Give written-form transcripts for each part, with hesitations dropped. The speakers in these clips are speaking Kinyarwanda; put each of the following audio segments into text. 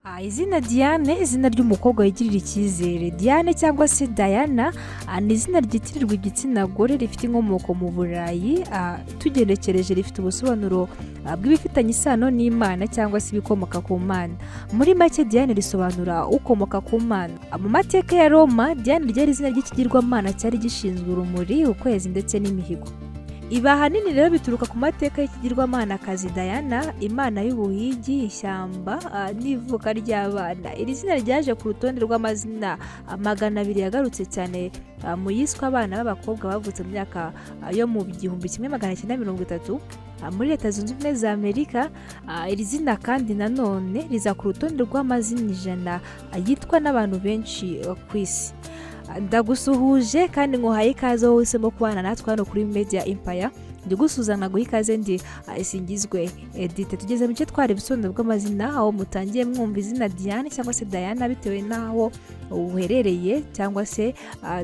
Izina Diane, izina ry'umukobwa wigirira icyizere. Diane cyangwa se Diana ni izina ryitirirwa igitsina gore, rifite inkomoko mu Burayi. Tugenekereje rifite ubusobanuro bw'ibifitanye isano n'Imana cyangwa se ibikomoka ku Mana. Muri make, Diane risobanura ukomoka ku Mana. Mu mateka ya Roma, Diane ryari izina ry'ikigirwamana cyari gishinzwe urumuri, ukwezi ndetse n'imihigo. Ibi ahanini rero bituruka ku mateka y'ikigirwamanakazi Diana, imana y'ubuhigi, ishyamba n'ivuka ry'abana. Iri zina ryaje ku rutonde rw'amazina 200 yagarutse cyane mu yiswe abana b'abakobwa bavutse mu myaka yo mu 1930 muri Leta Zunze Ubumwe za Amerika. Iri zina kandi nanone riza ku rutonde rw'amazina 100 yitwa n'abantu benshi ku isi. Ndagusuhuje kandi nguhaye ikaze wowe uhisemo kubana natwe hano kuri Media Empire. Ndigusuhuza nkaguha ikaze, ndi Isingizwe Edith. Tugeze mu gice twari ibisobanuro bw'amazina, aho mutangiye mwumva izina Diane cyangwa se Diana bitewe n'aho uherereye cyangwa se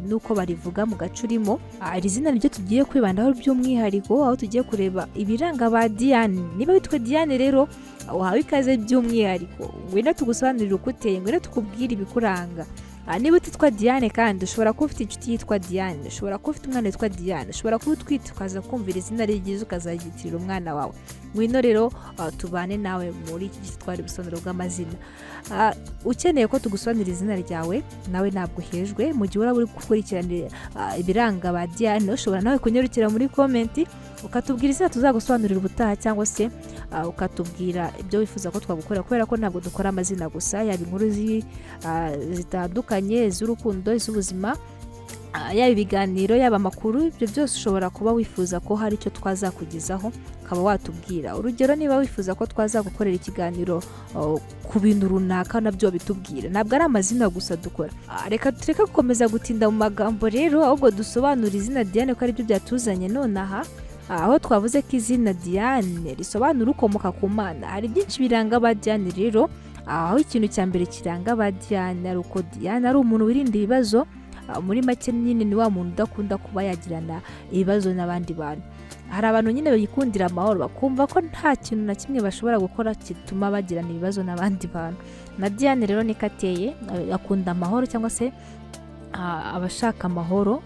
n'uko barivuga mu gace urimo. Iri zina niryo tugiye kwibandaho by'umwihariko, aho tugiye kureba ibiranga ba Diane. Niba witwa Diane rero, uhawe ikaze by'umwihariko. Ngwino tugusobanurire uko uteye, ngwino tukubwire ibikuranga. Niba utitwa Diane kandi, ushobora kuba ufite inshuti yitwa Diane, ushobora kuba ufite umwana witwa Diane, ushobora kuba utwite ukaza kumvira izina ryiza ukazaryitirira umwana wawe. Ngwino rero tubane nawe muri iki gice twari ibisobanuro bw'amazina. Ukeneye ko tugusobanurira izina ryawe, nawe ntabwo uhejwe. Mu gihe uraba uri gukurikirana ibiranga ba Diane, ushobora nawe kunyarukira muri comment ukatubwira izina tuzagusobanurira ubutaha, cyangwa se ukatubwira ibyo wifuza ko twagukorera, kubera ko ntabwo dukora amazina gusa, yaba inkuru zitandukanye z'urukundo, iz'ubuzima, yaba ibiganiro, yaba amakuru, ibyo byose ushobora kuba wifuza ko hari icyo twazakugezaho ukaba watubwira. Urugero, niba wifuza ko twazagukorera ikiganiro ku bintu runaka, nabyo bitubwira. Ntabwo ari amazina gusa dukora. Reka tureke gukomeza gutinda mu magambo rero, ahubwo dusobanure izina Diane ko aribyo byatuzanye nonaha. Aho twavuze ko izina Diane risobanura ukomoka ku Mana. Hari byinshi biranga aba Diane rero, aho ikintu cya mbere kiranga aba Diane ari uko Diane ari umuntu wirinda ibibazo. Muri make nyine ni wa muntu udakunda kuba yagirana ibibazo n'abandi bantu. Hari abantu nyine bikundira amahoro, bakumva ko nta kintu na kimwe bashobora gukora gituma bagirana ibibazo n'abandi bantu. Na Diane rero niko ateye, akunda amahoro cyangwa se aba ashaka amahoro,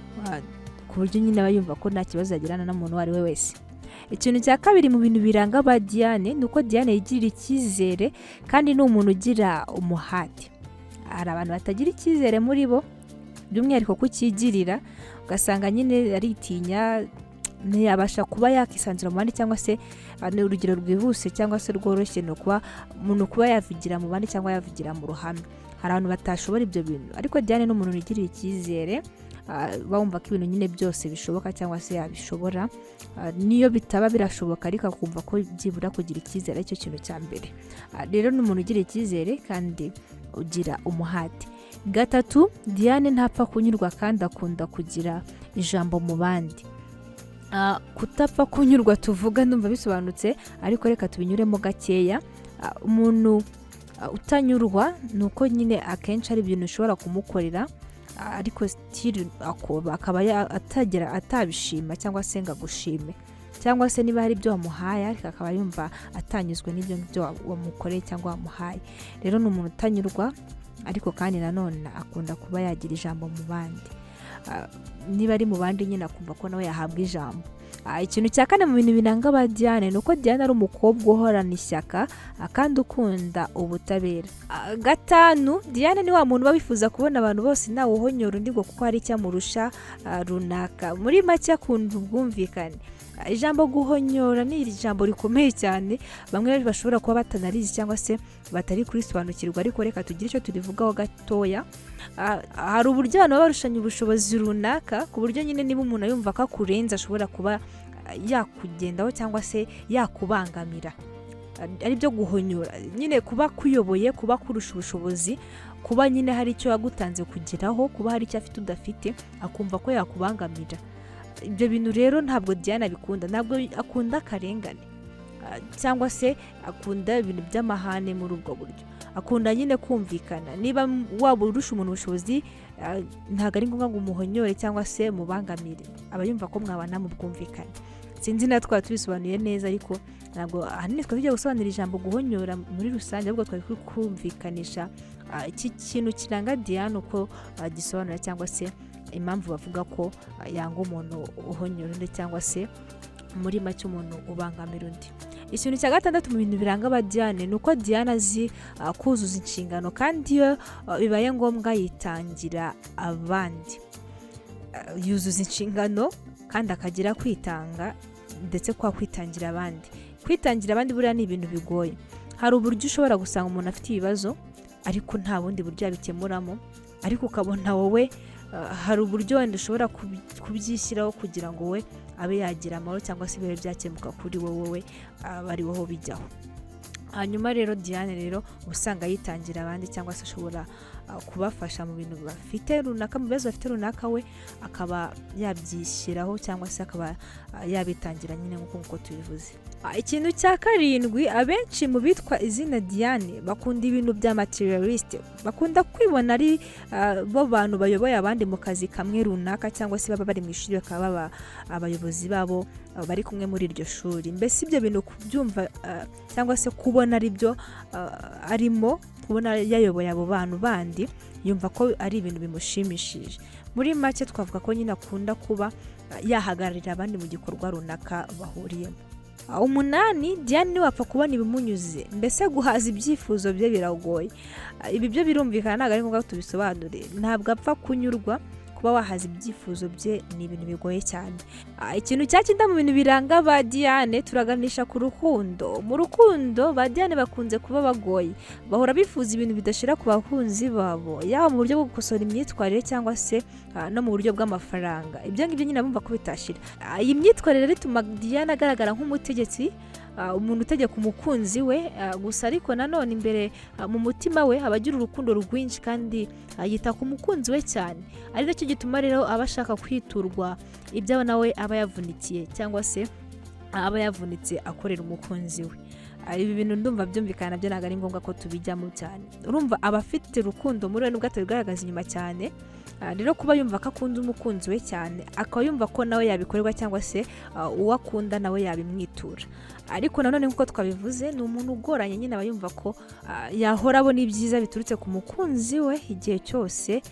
ku buryo nyine aba yumva ko nta kibazo yagirana n'umuntu uwo ari we wese. Ikintu cya kabiri mu bintu biranga ba Diane ni uko Diane yigirira icyizere kandi ni umuntu ugira umuhate. Hari abantu batagira icyizere muri bo, by'umwihariko kucyigirira, ugasanga nyine aritinya, ntiyabasha kuba yakisanzura mu bandi, cyangwa se ni urugero rwihuse cyangwa se rworoshye, ni ukuba umuntu kuba yavugira mu bandi cyangwa yavugira mu ruhame. Hari abantu batashobora ibyo bintu, ariko Diane ni umuntu wigirira icyizere, bumva ko ibintu nyine byose bishoboka cyangwa se yabishobora. Niyo bitaba birashoboka, ariko akumva ko byibura kugira icyizere aricyo kintu cya mbere. Rero ni umuntu ugira icyizere kandi ugira umuhate. Gatatu, Diane ntapfa kunyurwa kandi akunda kugira ijambo mu bandi. Kutapfa kunyurwa tuvuga ndumva bisobanutse, ariko reka tubinyuremo gakeya. Umuntu utanyurwa ni uko nyine akenshi hari ibintu ushobora kumukorera, ariko still akaba atagera atabishima cyangwa se ngo agushime, cyangwa se niba hari ibyo wamuhaye ariko akaba yumva atanyuzwe n'ibyo ngibyo wamukoreye cyangwa wamuhaye. Rero ni umuntu utanyurwa, ariko kandi nanone akunda kuba yagira ijambo mu bandi. Niba ari mu bandi nyine akumva ko nawe yahabwa ijambo. Ikintu cya kane mu bintu biranga ba Diane ni uko Diane ari umukobwa uhorana ishyaka kandi ukunda ubutabera. Gatanu, Diane ni wa muntu uba wifuza kubona abantu bose ntawe uhonyora undi ngo kuko hari icyo amurusha runaka. Muri make, akunda ubwumvikane. Ijambo guhonyora ni ijambo rikomeye cyane, bamwe bashobora kuba batanarizi cyangwa se batari kurisobanukirwa, ariko reka tugire icyo turivugaho gatoya. Hari uburyo abantu baba barushanya ubushobozi runaka, ku buryo nyine niba umuntu yumva ko akurenze ashobora kuba yakugendaho cyangwa se yakubangamira, ari byo guhonyora nyine: kuba kuyoboye, kuba kurusha ubushobozi, kuba nyine hari icyo yagutanze kugeraho, kuba hari icyo afite udafite, akumva ko yakubangamira. Ibyo bintu rero ntabwo Diane abikunda. Ntabwo akunda akarengane cyangwa se akunda ibintu by'amahane. Muri ubwo buryo akunda nyine kumvikana. Niba waba urusha umuntu ubushobozi, ntabwo ari ngombwa ngo umuhonyore cyangwa se mubangamire. Aba yumva ko mwabana mu bwumvikane. Sinzi na twaba tubisobanuye neza, ariko Ntabwo ahanini twari tugiye gusobanura ijambo guhonyora muri rusange, ahubwo twari turi kumvikanisha iki kintu kiranga Diane uko gisobanura, cyangwa se impamvu bavuga ko yanga umuntu uhonyora undi, cyangwa se muri make umuntu ubangamira undi. Ikintu cya gatandatu mu bintu biranga aba Diane ni uko Diane azi kuzuza inshingano, kandi iyo bibaye ngombwa yitangira abandi. Yuzuza inshingano kandi akagira kwitanga, ndetse kwa kwitangira abandi. Kwitangira abandi buriya ni ibintu bigoye. Hari uburyo ushobora gusanga umuntu afite ibibazo ariko nta bundi buryo yabikemuramo, ariko ukabona wowe hari uburyo wenda ushobora kubyishyiraho kugira ngo we abe yagira amahoro, cyangwa se bibe byakemuka kuri wowe aba ari wowe bijyaho. Hanyuma rero Diane rero uba usanga yitangira abandi, cyangwa se ashobora kubafasha mu bintu bafite runaka, mu bibazo bafite runaka, we akaba yabyishyiraho cyangwa se akaba yabitangira nyine nk'uko tubivuze. Ikintu cya karindwi, abenshi mu bitwa izina Diane bakunda ibintu bya materialiste, bakunda kwibona ari bo bantu bayoboye abandi mu kazi kamwe runaka, cyangwa se baba bari mu ishuri bakaba baba abayobozi babo bari kumwe muri iryo shuri. Mbese ibyo bintu kubyumva cyangwa se kubona ari byo arimo kubona yayoboye abo bantu bandi, yumva ko ari ibintu bimushimishije. Muri make twavuga ko nyine akunda kuba yahagararira abandi mu gikorwa runaka bahuriyemo. Umunani, Diane ntiwapfa kubona ibimunyuze, mbese guhaza ibyifuzo bye biragoye. Ibi byo birumvikana, ntabwo ari ngombwa ko tubisobanure. Ntabwo apfa kunyurwa, kuba wahaza ibyifuzo bye ni ibintu bigoye cyane. Ikintu cya cyenda mu bintu biranga ba Diane, turaganisha ku rukundo. Mu rukundo ba Diane bakunze kuba bagoye, bahora bifuza ibintu bidashira ku bakunzi babo, yaba mu buryo bwo gukosora imyitwarire cyangwa se no mu buryo bw'amafaranga. Ibyo ngibyo nyine bumva ko bitashira. Iyi myitwarire rero ituma Diane agaragara nk'umutegetsi, umuntu utegeka umukunzi we gusa, ariko nanone imbere mu mutima we aba agira urukundo rwinshi kandi yita ku mukunzi we cyane, ari nacyo gituma rero aba ashaka kwiturwa ibyo nawe aba yavunikiye, cyangwa se aba yavunitse akorera umukunzi we. Ibi bintu ndumva byumvikana, nabyo ntabwo ari ngombwa ko tubijyamo cyane. Urumva aba afite urukundo muri we nubwo atabigaragaza inyuma cyane. Rero kuba yumva ko akunda umukunzi we cyane, akaba yumva ko nawe yabikorerwa, cyangwa se uwo akunda nawe yabimwitura. Ariko nanone nk'uko twabivuze, ni umuntu ugoranye nyine, aba yumva ko yahora abona ibyiza biturutse ku mukunzi we igihe cyose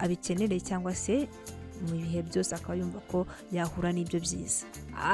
abikenereye, cyangwa se mu bihe byose akaba yumva ko yahura n'ibyo byiza.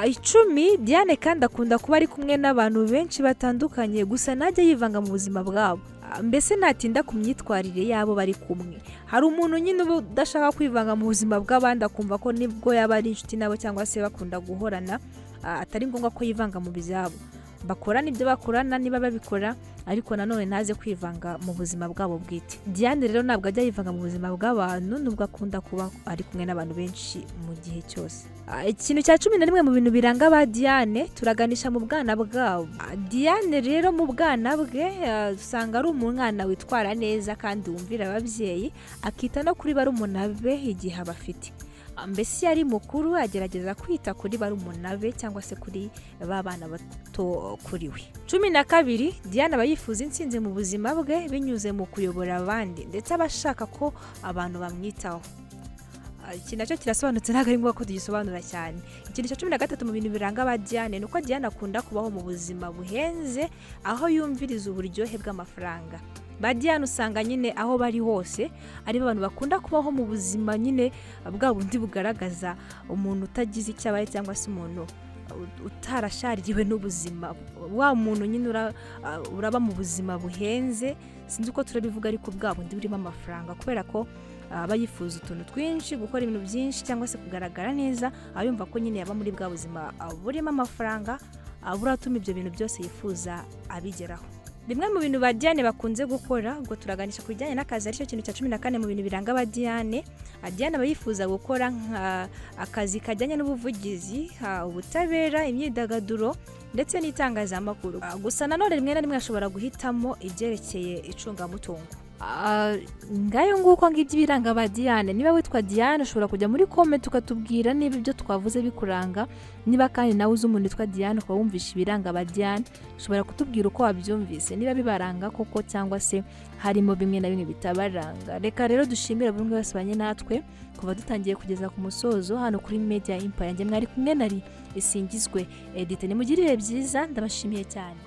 10, Diane kandi akunda kuba ari kumwe n'abantu benshi batandukanye, gusa ntajya yivanga mu buzima bwabo. Mbese ntatinda ku myitwarire y'abo bari kumwe. Hari umuntu nyine uba udashaka kwivanga mu buzima bw'abandi, akumva ko nibwo yaba ari inshuti nabo cyangwa se bakunda guhorana, atari ngombwa ko yivanga mu byabo. Bakorana ibyo bakorana niba babikora, ariko nanone ntaze kwivanga mu buzima bwabo bwite. Diane rero ntabwo ajya yivanga mu buzima bw'abantu, nubwo akunda kuba ari kumwe n'abantu benshi mu gihe cyose. Ikintu cya 11 mu bintu biranga ba Diane, turaganisha mu bwana bwabo. Diane rero mu bwana bwe usanga ari umwana witwara neza kandi wumvira ababyeyi, akita no kuri barumuna be igihe abafite. Mbese iyo ari mukuru agerageza kwita kuri barumuna be cyangwa se kuri ba bana bato kuri we. 12, Diane aba yifuza intsinzi mu buzima bwe binyuze mu kuyobora abandi, ndetse aba ashaka ko abantu bamwitaho. Iki nacyo kirasobanutse, ntabwo ari ngombwa ko tugisobanura cyane. Ikintu cya 13 mu bintu biranga aba Diane ni uko Diane akunda kubaho mu buzima buhenze, aho yumviriza uburyohe bw'amafaranga. Ba Diane usanga nyine aho bari hose ari abantu bakunda kubaho mu buzima nyine bwa bundi bugaragaza umuntu utagize icyo abaye, cyangwa se umuntu utarashaririwe n'ubuzima, wa muntu nyine uraba mu buzima buhenze, sinzi uko turabivuga, ariko bwa bundi burimo amafaranga, kubera ko aba yifuza utuntu twinshi, gukora ibintu byinshi cyangwa se kugaragara neza. Aba yumva ko nyine yaba muri bwa buzima burimo amafaranga, buratuma ibyo bintu byose yifuza abigeraho. Bimwe mu bintu ba Diane bakunze gukora, ubwo turaganisha ku bijyanye n'akazi, aricyo kintu cya 14 mu bintu biranga ba Diane. Diane aba yifuza gukora akazi kajyanye n'ubuvugizi, ubutabera, imyidagaduro ndetse n'itangazamakuru. Gusa nanone rimwe na rimwe ashobora guhitamo ibyerekeye icungamutungo. Ngayo nguko ngibyo ibiranga ba Diane. Niba witwa Diane, ushobora kujya muri comment ukatubwira niba ibyo twavuze bikuranga. Niba kandi nawe uzi umuntu witwa Diane, ukaba wumvisha ibiranga ba Diane, ushobora kutubwira uko wabyumvise, niba bibaranga koko cyangwa se harimo bimwe na bimwe bitabaranga. Reka rero dushimire buri umwe wese wabanye natwe kuva dutangiye kugeza ku musozo hano kuri Media Empire. Njye mwari kumwe nari Isingizwe Edith. Nimugire ibihe byiza, ndabashimiye cyane.